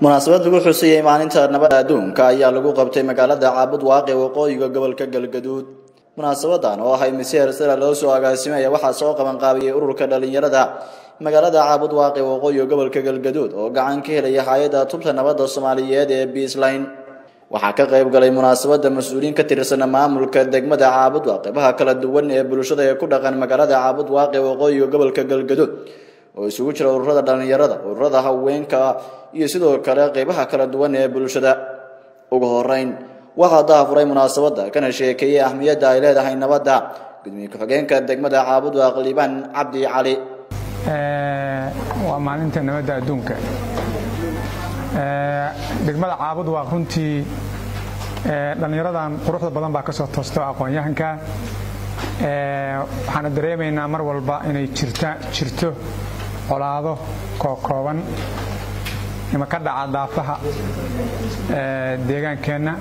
Munaasabad lagu xusayay maalinta nabadda adduunka ayaa lagu qabtay magaalada Caabud Waaqi, waqooyiga gobolka Galgaduud. Munaasabadan oo ahay miseer sida loo soo agaasimaya waxaa soo qaban qaabiyay ururka dhalinyarada magaalada Caabud Waaqi, waqooyiga gobolka Galgaduud, oo gacan ka helaya hay'adda tubta nabadda Soomaaliyeed ee Peaceline. Waxaa ka qayb galay munaasabada mas'uuliyiin ka tirsan maamulka degmada Caabud Waaqi, qaybaha kala duwan ee bulshada ee ku dhaqan magaalada Caabud Waaqi, waqooyiga gobolka Galgaduud, oo isugu jira ururada dhalinyarada, ururada haweenka iyo sidoo kale qaybaha kala duwan ee bulshada. Ugu horeyn waxaa daahfuray munaasabada kana sheekeeyay ahmiyadda ay leedahay nabadda gudoomiye ku-xigeenka degmada Caabud Waaqi, Liibaan Cabdi Cali. Waa maalinta nabadda adduunka. Degmada Caabud Waaq runtii dhallinyaradan quruxda badan baa ka soo toosta aqoon-yahanka. Waxaana dareemaynaa mar walba inay jirto colaado kookooban ima ka dhaca daafaha deegaankeenna.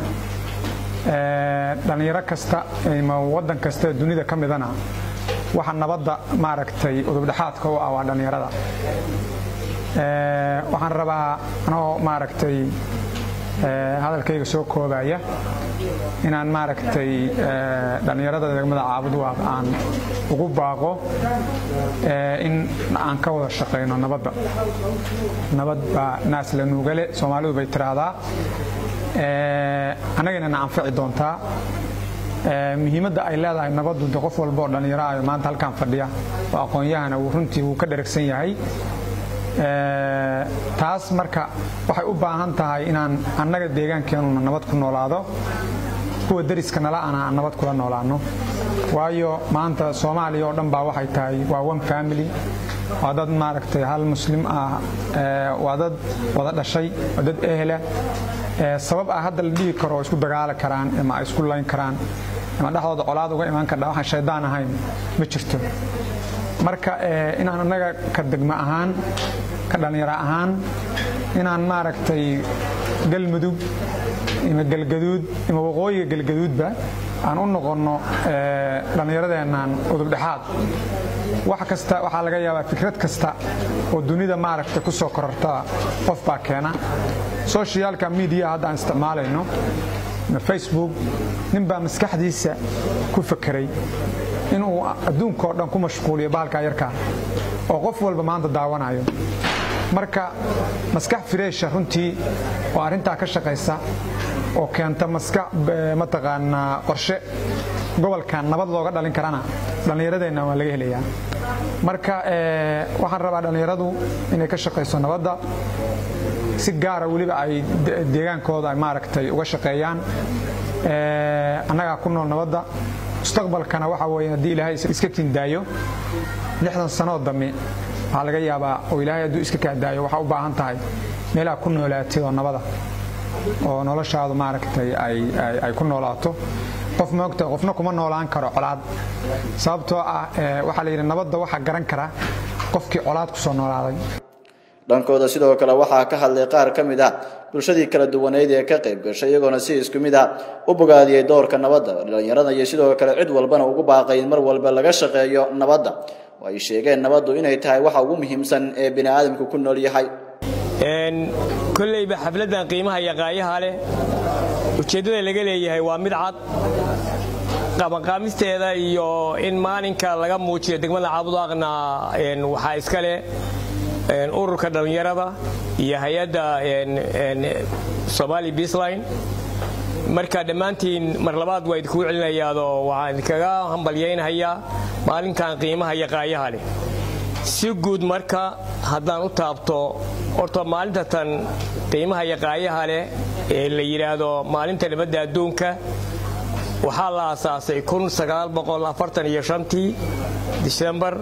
Dhallinyaro kasta ima waddan kasta dunida ka midana waxa nabadda maaragtay udubdhexaadka u ah waa dhallinyarada. Waxaan rabaa anoo maaragtay hadalkayga soo koobaya inaan maaragtay dhallinyarada degmada Caabud Waaq aan ugu baaqo in aan ka wada shaqayno nabadda. Nabad baa naas la nuugale, Soomaalidu bay tiraahdaa, annagana na anfici doontaa. Muhiimadda ay leedahay nabaddu de qof walba oo dhallinyaro ah maanta halkan fadhiya oo aqoon-yahana uu runtii wuu ka dheragsan yahay taas. Marka waxay u baahan tahay inaan annaga deegaankeenuna nabad ku noolaado, kuwa deriska nala ana aan nabad kula noolaano, waayo maanta Soomaaliya oo dhan baa waxay tahay waa one family, waa dad maaragtay hal muslim ah, waa dad wada dhashay, waa dad ehela. Sabab ah hadda la dhihi karo oo isku dagaali karaan ama ay isku layn karaan ama dhexdooda colaad uga imaan kardha waxaan shaydaan ahayn ma jirto. Marka inaan annaga ka degmo ahaan, ka dhallinyaro ahaan, inaan maaragtay Galmudug ima Galgaduud ima waqooyiga Galgaduudba aan u noqonno dhallinyaradeennan udubdhexaad wax kasta. Waxaa laga yaabaa fikrad kasta oo dunida maaragtay ku soo kororta qof baa keena. Socialka media hadda aan isticmaalayno, Facebook, nin baa maskaxdiisa ku fakeray inuu adduunka oo dhan ku mashquuliyo bahalkaa yarkaa oo qof walba maanta daawanayo. Marka maskax fresh ah runtii oo arrintaa ka shaqaysa oo keenta maskax mataqaanaa qorshe gobolkan nabad looga dhalin karana dhallinyaradeenna waa laga helayaa. Marka waxaan rabaa dhallinyaradu inay ka shaqayso nabadda, si gaara weliba ay deegaankooda maaragtay uga shaqeeyaan. Annagaa ku nool nabadda. Mustaqbalkana waxa weeye haddii Ilaahay iska kindaayo 60 sanoo dambe, waxaa laga yaabaa oo Ilaahay hadduu iska kaadaayo, waxaa u baahan tahay meelaha ku noolaatid oo nabada oo noloshaadu maaragtay ay ku noolaato. Qof maogta qofna kuma noolaan karo colaad, sababtoo ah waxaa la yidhi nabadda waxaa garan kara qofkii colaad ku soo noolaaday. Dhankooda sidoo kale waxaa ka hadlay qaar ka mid ah bulshadii kala duwaneyd ee ka qayb gashay, iyagoona si isku mid ah u bogaadiyey doorka nabadda dhalinyarada iyo sidoo kale cid walbana ugu baaqay in mar walba laga shaqeeyo nabadda, oo ay sheegeen nabaddu inay tahay waxa ugu muhiimsan ee bini aadamku ku nool yahay. Kolleyba xafladdan qiimaha iyo qaayaha leh ujeeddada laga leeyahay waa mid cad. Qabanqaamisteeda iyo in maalinka laga muujiyo degmada Caabudwaaqna waxaa iska leh ururka dhallinyarada iyo hay-adda Somali Peaceline. Marka dhammaantiin mar labaad waa idinkugu celinayaadoo waxaan idinkaga hambalyaynahayaa maalinkan qiimaha iyo qaayaha leh. Si guud marka haddaan u taabto, horta maalinta tan qiimaha iyo qaayaha leh ee la yidhaahdo maalinta nabadda adduunka waxaa la aasaasay 1945-tii Disembar.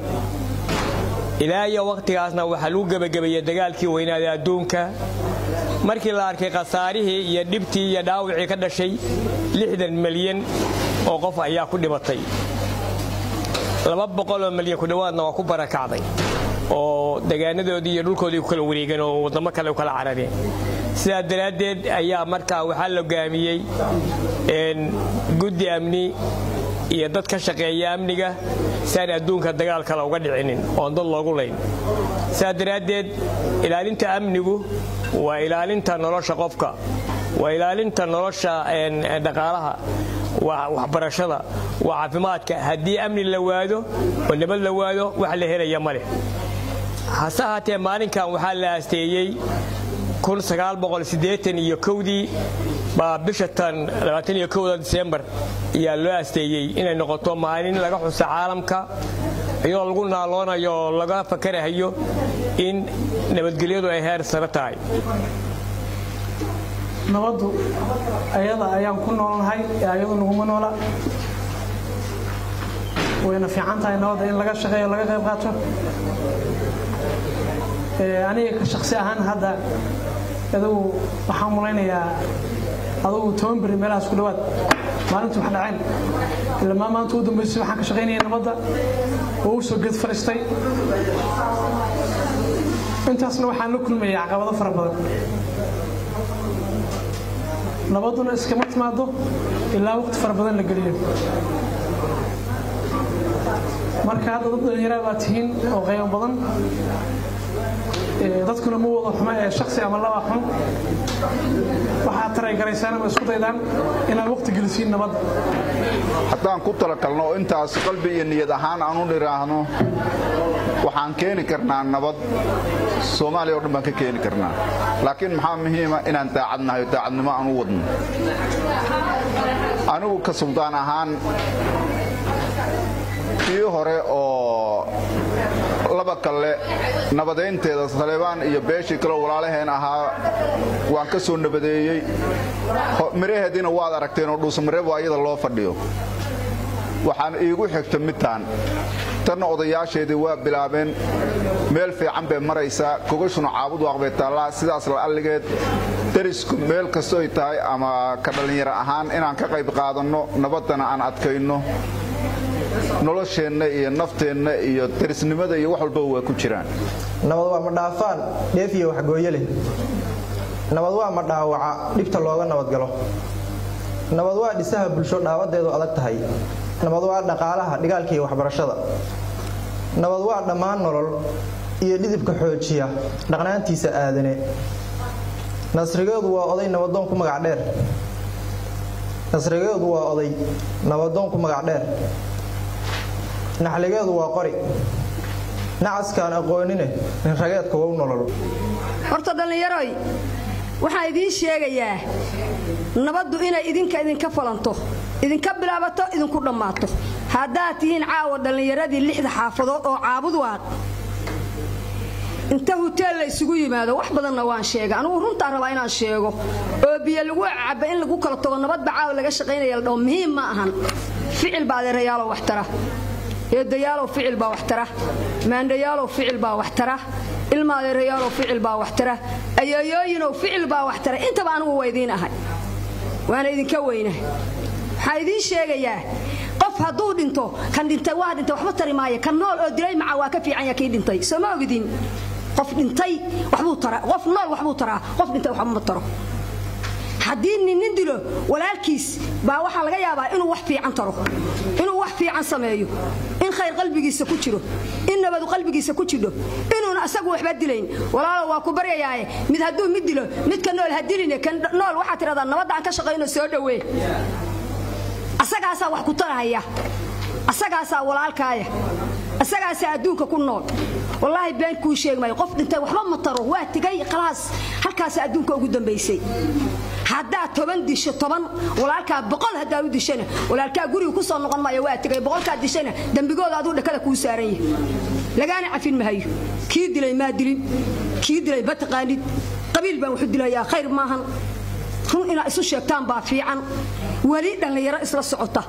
Ilaa iyo wakhtigaasna waxaa lagu gebagabeeyey dagaalkii weynaaday adduunka, markii la arkay khasaarihii iyo dhibtii iyo dhaawicii ka dhashay. 60 milyan oo qof ayaa ku dhimatay, 200 milyan ku dhowaadna waa ku barakacday oo degaanadoodii iyo dhulkoodii ku kala wareegeen oo waddamo kale u kala carareen. Sidaa daraaddeed ayaa markaa waxaa la hogaamiyey guddi amni iyo dad ka shaqeeya amniga si aan adduunka dagaal kale uga dhicinin oon dad loogu layn. Saa daraaddeed ilaalinta amnigu waa ilaalinta nolosha qofka, waa ilaalinta nolosha dhaqaalaha, waa waxbarashada, waa caafimaadka. Haddii amni la waado oo nabad la waado, wax la helaya ma leh. Hase ahaatee maalinkan waxaa la aasteeyey 1981-dii baa bisha tan 21 Disembar ayaa loo aasteeyey inay noqoto maalin laga xuso caalamka, iyadoo lagu naaloonayo oo laga fakarahayo in nabadgelyadu ay heer sare tahay. Nabaddu ayada ayaan ku noolnahay ee ayadu naguma noola. Wayna fiican tahay nabadda in laga shaqeeyo, laga qayb qaato. Aniga ka shakhsi ahaan hadda adigu waxaan malaynayaa adigu 10 beri meelahaas ku dhawaad maalintii wax dhaceen ilaa maanta u dambeysay waxaan ka shaqaynayay nabadda oo u soo geed fadhiistay. Intaasna waxaan la kulmayay caqabado fara badan. Nabadduna iskama timaado ilaa waqti fara badan la geliyo. Marka hadda dad dhallinyaraa baa tihiin oo qiimo badan, dadkuna ma wada xumo ee shaksi ama laba xun. Waxaad taraygaraysaan ama isku daydaan inaad waqti gelisiin nabadda. Haddaan ku talagalno oo intaas qalbi iyo niyad ahaan aan u dhiraahno, waxaan keeni karnaa nabad Soomaaliya oo dhan baan ka keeni karnaa. Laakiin maxaa muhiima inaan daacad nahay oo daacadnimo aan u wadno. Anigu ka suldaan ahaan kii hore oo laba kale nabadeynteeda Saleebaan iyo beeshii kale walaalaheen ahaa waan ka soo nabadeeyey. Miraheediina waad aragteen oo Dhuusamareeb waa iyada loo fadhiyo. Waxaan iigu xigta midtaan tanna odayaasheedii waa bilaabeen, meel fiican bay maraysaa, gogashuna Caabud Waaq bay taallaa. Sidaas la alligeed darisku meel kastoo ay tahay ama ka dhallinyaro ahaan inaan ka qayb qaadanno nabaddana aan adkayno, nolosheenna iyo nafteenna iyo darisnimada iyo wax walba waa ku jiraan. Nabad waa ma dhaafaan dheef iyo waxgooyo leh. Nabad waa ma dhaawaca dhibta looga nabadgalo. Nabad waa dhisaha bulsho dhaawadeedu adag tahay. Nabad waa dhaqaalaha dhigaalka iyo waxbarashada. Nabad waa dhammaan nolol iyo dhidibka xoojiya dhaqnaantiisa aadane. Nasrigeedu waa oday nabadoon ku magac dheer. Nasrigeedu waa oday nabadoon ku magac dheer. Naxligeedu waa qori nacaskaan aqoonine nin rageedka wow nolol. Horta dhallinyaroy, waxaan idiin sheegayaa nabaddu inay idinka idinka falanto, idinka bilaabato, idinku dhammaato. Haddaad tihiin caawa dhallinyaradii 6da xaafadood oo Caabud Waaq, inta huteel la isugu yimaado, wax badanna waan sheega anugu, runtaan rabaa inaan sheego, oo biyo lagu caba in lagu kala tago, nabadba caawa laga shaqaynaya la dhaho, muhiim ma ahan. Ficil baa adeerayaalow wax tara, eedayaalow ficil baa wax tara, maandhayaalow ficil baa wax tara, ilma adeerayaalow ficil baa wax tara, ayeeyooyinow ficil baa wax tara. Intaba anigu waa idiin ahay, waana idinka weynahay. Waxaan idiin sheegayaa qof hadduu dhinto, kan dhintay waa dhintay, waxba tari maayo. Kan nool oo dilay maca waa ka fiican yaha kii dhintay. Soo ma ogidin? Qof dhintay waxbuu taraa, qof nool waxbuu taraa, qof dhintay waxba ma taro. Haddii nin dilo walaalkiis baa waxaa laga yaabaa inuu wax fiican taro, inuu wax fiican sameeyo, in khayr qalbigiisa ku jiro, in nabadu qalbigiisa ku jidho, inuuna asagu waxba dilayn. Walaalo, waa ku baryayaaye, mid hadduu mid dilo, midka nool ha diline. Kan nool waxaa tidhahdaa nabadda aan ka shaqayno, soo dhowee. Asagaasaa wax ku tarahaya, asagaasaa walaalkaaya, asagaasaa adduunka ku nool. Wallaahi been kuu sheegi maayo, qof dhintay waxba ma taro, waa tegay khalaas, halkaasa adduunka ugu dambaysay. Haddaad 10 disho, 10 walaalkaa, 100 haddaad u dishana, walaalkaa guriga ku soo noqon maayo, waa tegay. 100-kaa dishana dembigooda aduu dhakada kuu saaran yahay, lagaana cafin mahayo. Kii dilay maa dilin, kii dilay ma taqaanid, qabiil baan waxu dilayaa, khayr maahan. Run inaad isu sheegtaan baa fiican. Weli dhallinyaro isla socota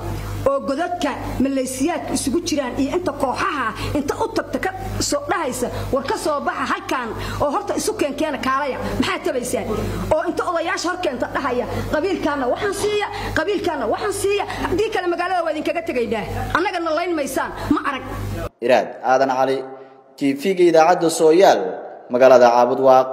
oo godadka malaysiyaadka isugu jiraan iyo inta kooxaha inta u tagta ka soo dhahaysa war ka soo baxa halkan oo horta isu keenkeena kaalaya, maxaad tabaysaan, oo inta odayaasha hor keenta dhahaya qabiilkaana waxaan siiya, qabiilkaana waxaan siiya, haddii kale magaalada waa idinkaga tegaynaa, annagana layn maysaan, ma arag. Iraad Aadan Cali, TV-ga idaacadda Sooyaal, magaalada Caabud Waaq.